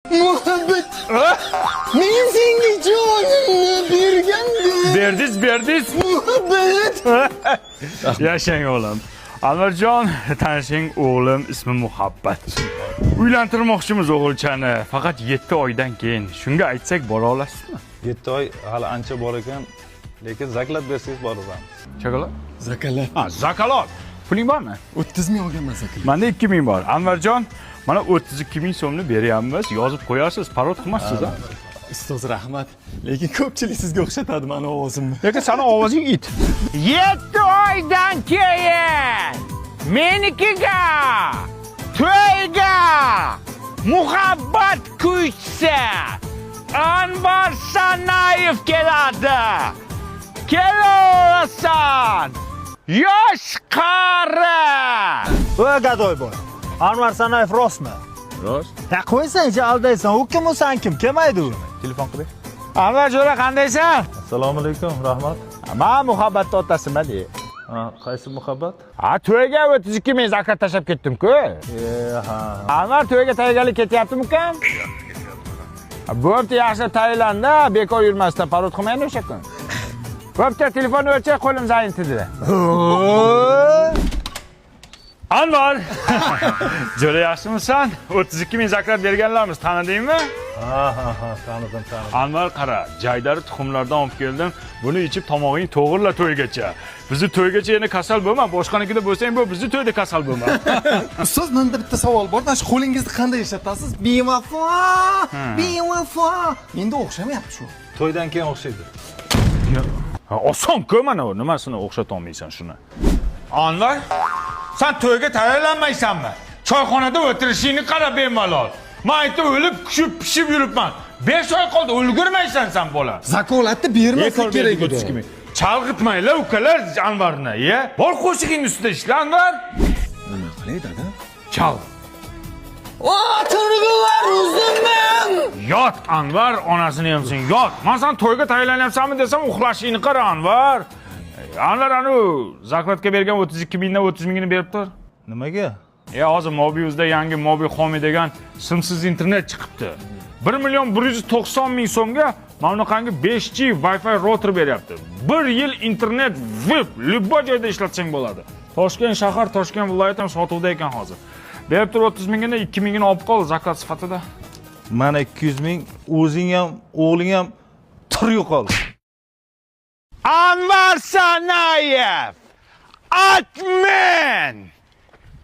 Muhabbat. Men senga jonimni bergandim. Berdiz, berdiz. Muhabbat. Yashang, o'g'lim. Anvarjon, tanishing, o'g'lim, ismi Muhabbat. Uylantirmoqchimiz o'g'ilchani, faqat 7 oydan keyin. Shunga aytsak, bora olasizmi? 7 oy hali ancha bor ekan, lekin заклад bersangiz boraveramiz. Chakalot? Заклад. Ha, заклад. Puling bormi? 30 ming olganman заклад. Menda 2000 bor. Anvarjon, mana 32 ming so'mni beryapmiz. Yozib qo'yasiz, parod qilmassiz, ha? Ustoz, rahmat. Lekin ko'pchilik sizga o'xshatadi mani ovozimni. Lekin sani ovozing it. 7 oydan keyin menikiga to'yga Muhabbat kuychisi Anvar Sanayev keladi. Kelaverasan. Yosh qari. Voy, гадой boy. Anvar Sanayev rostmi? Rost. Ya qo'ysang, aldaysan. U kim, u san kim? Kelmaydi u. Telefon qiling. Anvar jo'ra, qandaysan? Assalomu alaykum, rahmat. Man Muhabbatni otasiman de. Ha, qaysi Muhabbat? Ha, to'yga 32 ming заклад tashlab ketdim-ku. E, ha. Anvar, to'yga tayyorgarlik ketyaptimi ukam? Bo'pti, yaxshi tayyorlanda, bekor yurmasdan parod qilmaydi o'sha kun. Bo'pti, telefonni o'chir, qo'lim занят dedi. Anvar! Jo'ra, yaxshimisan? 32 ming заклад berganlarmiz, tanidingmi? Ha, tanidim, tanidim. Anvar, qara, jaydari tuxumlardan olib keldim. Buni ichib tomog'ing to'g'irla to'ygacha. Bizni to'ygacha yana kasal bo'lma. Boshqanikida bo'lsang bu, bizni to'yda kasal bo'lma. Ustoz, menda bitta savol bor. Mana shu qo'lingizni qanday ishlatasiz? Bevafo, bevafo. Menda o'xshamayapti shu. To'ydan keyin o'xshaydi. Ha, oson-ku mana u. Nimasini o'xshata olmaysan shuni? Anvar, sen to'yga tayyorlanmaysanmi? Choyxonada o'tirishingni qara bemalol. Men aytib o'lib, kushib, pishib yuribman. 5 oy qoldi, ulgurmaysan sen, bola. Заклад ni bermaslik kerak edi. Chalg'itmanglar, ukalar, Anvarni, ye. Bor, qo'shig'ing ustida ishla, Anvar. Nima qilay, dada? Chal. O'tirg'ular o'zimman. Yot, Anvar, onasini yemsin, yot. Men san to'yga tayyorlanyapsanmi desam, uxlashingni qara, Anvar. Anvar, anu заклад ga bergan 32 mingdan 30 mingini berib tur. Nimaga? E, hozir Mobiuzda yangi Mobi Home degan simsiz internet chiqibdi. 1 million 190 ming so'mga mana bunaqangi 5G Wi-Fi router beryapti. 1 yil internet VIP, любой joyda ishlatsang bo'ladi. Toshkent shahar, Toshkent viloyati ham sotuvda ekan hozir. Berib tur 30 mingini, 2 mingini olib qol заклад sifatida. Mana 200 ming, o'zing ham, o'g'ling ham tur yo'qol. Anvar Sanayev! Atmen!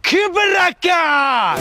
Kibr aka!